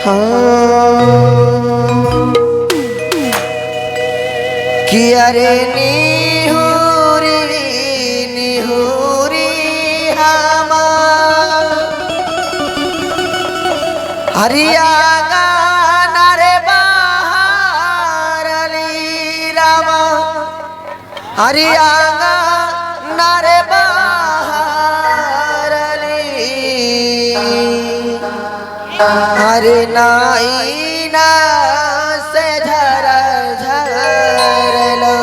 हाँ कि अरे निहुरी निहुरी हमार हरिया गाना रे बहारली रामा हरिया गाना रे बहारली हरे नाइना से झर झरलो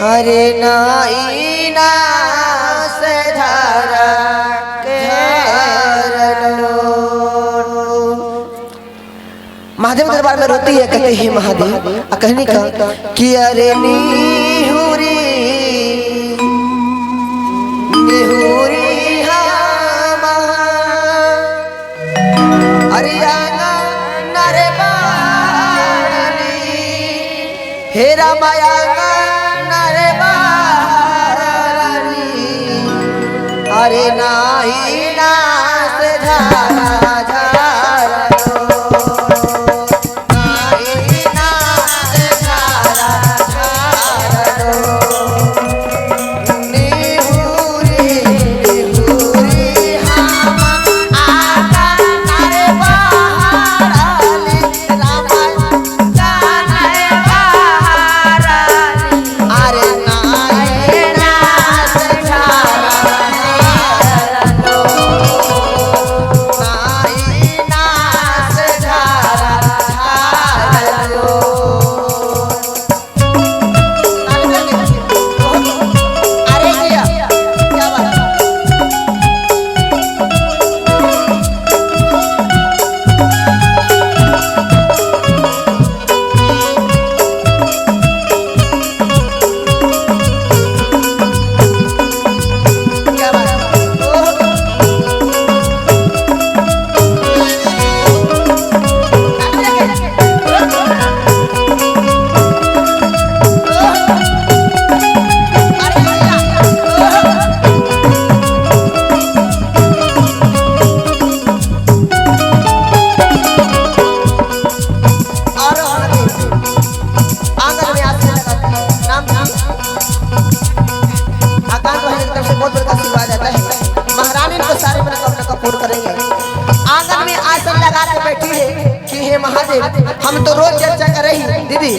हरे नाइना से झर झरलो। महादेव दरबार में रोती है, कहते हैं महादेव कहने का कि अरे निहुरी निहुरी हेरा माया नरे बारी अरे नाही नास झारा झारा नाही नास झारा झारा निहुरी निहुरी हामा आका नरे बहारली रामा अरे नाई नास झारा नाई नास झारा झारलो। अरे भैया क्या बात। क्या बात। और आंगन में आसन लगाती है। नाम आकाश भाई की तरफ से बहुत बड़ा आशीर्वाद आता है। महारानी इनको सारे मनोकामना का पूर्ण करेंगे। आंगन में आसन लगा के बैठी है कि हे महादेव, हम तो रोज चर्चा कर रही दीदी,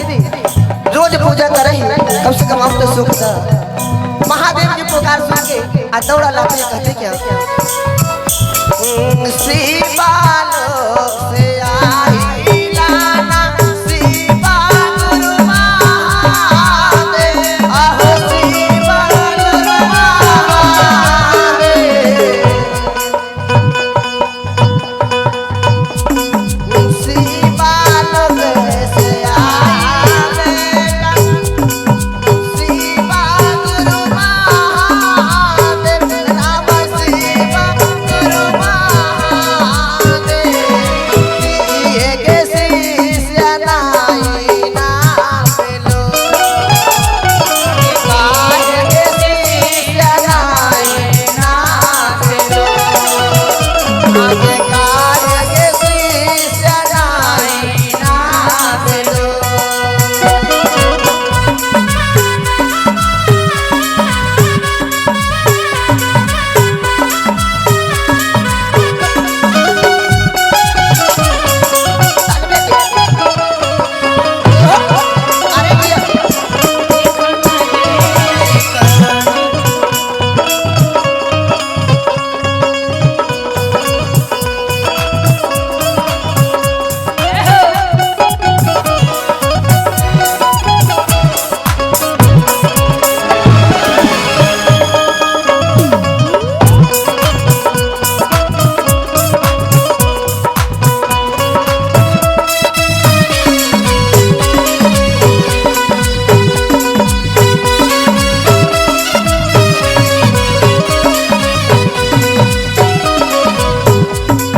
रोज पूजा कर रही, कम से कम हम तो सुख दा। महादेव की पुकार सुन के आ दौड़ा लाते हैं, कहते क्या शिवालो से आई लाना शिवा गुरु महादेव आहो शिवा गुरु महादेव शिवा लोक से आई बेटा शिवा गुरु महादेव राम शिवा गुरु महादेव ये के शिष्य नाई नाम लो काहे के शिष्य नाई नाम लो आगे काहे के शिष्य नाई नाम लो। अरे भैया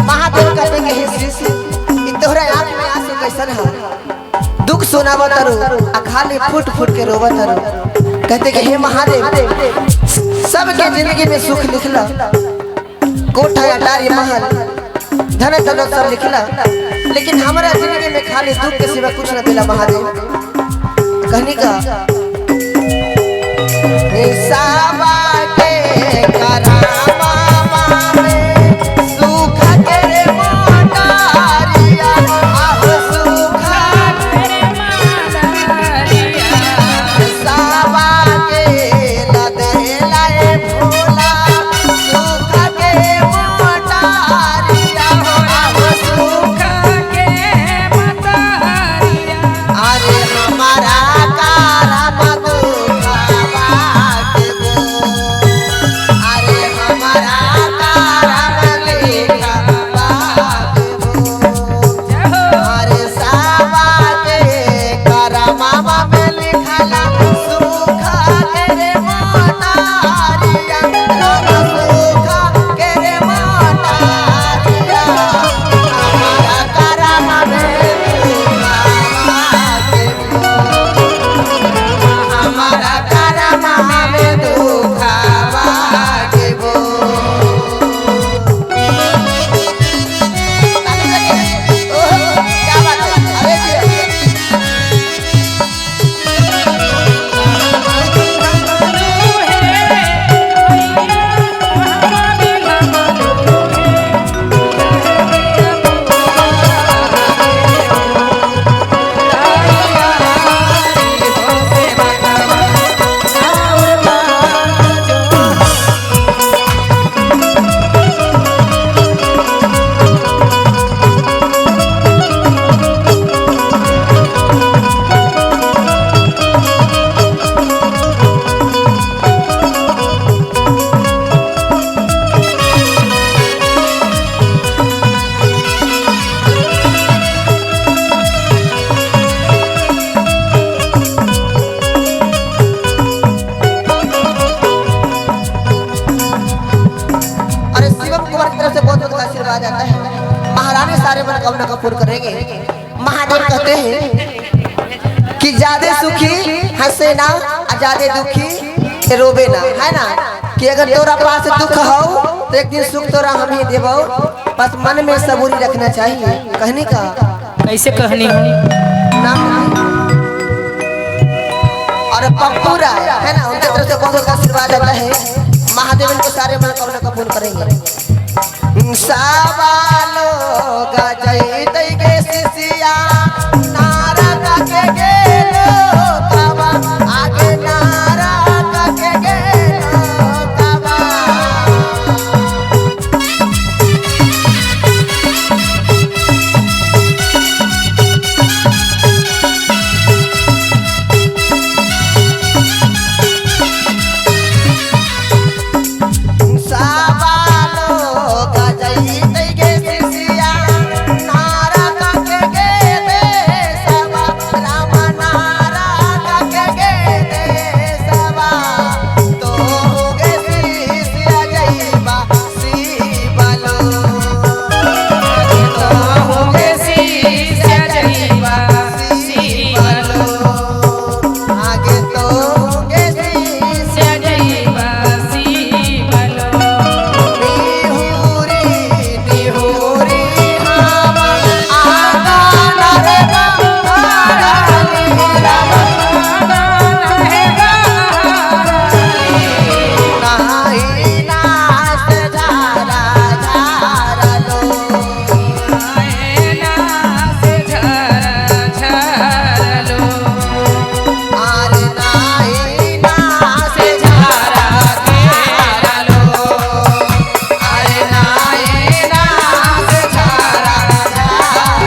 महादेव कहते हैं हे शिष्य, ई तोहरा आंख में आंसू कैसन है? दुख सुनावत तारू आ खाली फूट फूट के रोवत तारू। कहते कि हे महादेव, सबके जिंदगी में सुख लिखला, कोठा अटारी महल धन दौलत सब लिखला, लेकिन हमारा जिंदगी में खाली दुख के सिवा कुछ न दिला महादेव। कहनी का सावा के करामा में सुख के मोटारिया, आहो सुख के मोटारिया, सावा के लदेला ए भोला सुख के मोटारिया, आहो सुख के मोटारिया। अरे हमारा करम दुखवा के बो, अरे हमारा करम लिखवा के बो, अरे सावा के करमावा में लिखला सुख के मोटारिया, सुख के मोटारिया, हमारा करम में दुखवा के बो, हमारा करम में दुखवा के बो। ओहो, क्या बात है, अरे जी। अरे शिवम कुमार की तरफ से बहुत बहुत आशीर्वाद आता है। महारानी सारे मनोकामना का पूर्ण करेंगे। महादेव कहते हैं कि ज्यादा सुखी हंसे ना और ज्यादा दुखी रोबे ना, है ना? कि अगर तोरा पास दुख हो तो एक दिन सुख तोरा हम ही देबो, बस मन में सबूरी रखना चाहिए। कहने का कैसे कहनी नाम और पप्पू राय, है ना, उनके तरफ से बहुत बहुत आशीर्वाद आता है। महादेव इनको सारे मनोकामना का पूर्ण करेंगे। सावालो गजई के सिसिया नारा के गेलो कावा, आगे नारा के गेलो कावा। सावालो गजई के सिसिया नारा के गेले सवा, राम नारा के गेले सवा, तो गे सिसिया जईबा शिवलो, तो होगे सीसा जईबा शिवलो, आगे तो गे सिसिया जईबा शिवलो। निहुरी निहुरी हम आगा नरे गंगारानी राम, नाही नास झारा झारा लो, आर नाही नास झारा झारा लो, आर नाही नास झारा झारा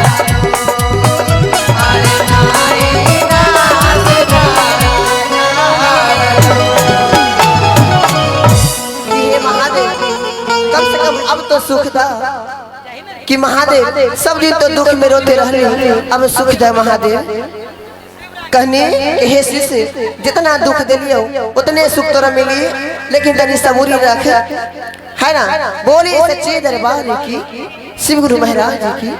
लो, आर नाही नास झारा झारा लो। हे महादेव, कम से कम अब तो सुख था कि महादेव सब दिन तो दुख में रोते रहले, अब सुख दे महादेव। कहने कि हे शिष्य, जितना दुख दिलियो उतने सुख तोरा मिली, लेकिन तनी सबूरी रख, है ना? बोले सच्चे दरबार की शिव गुरु महाराज की।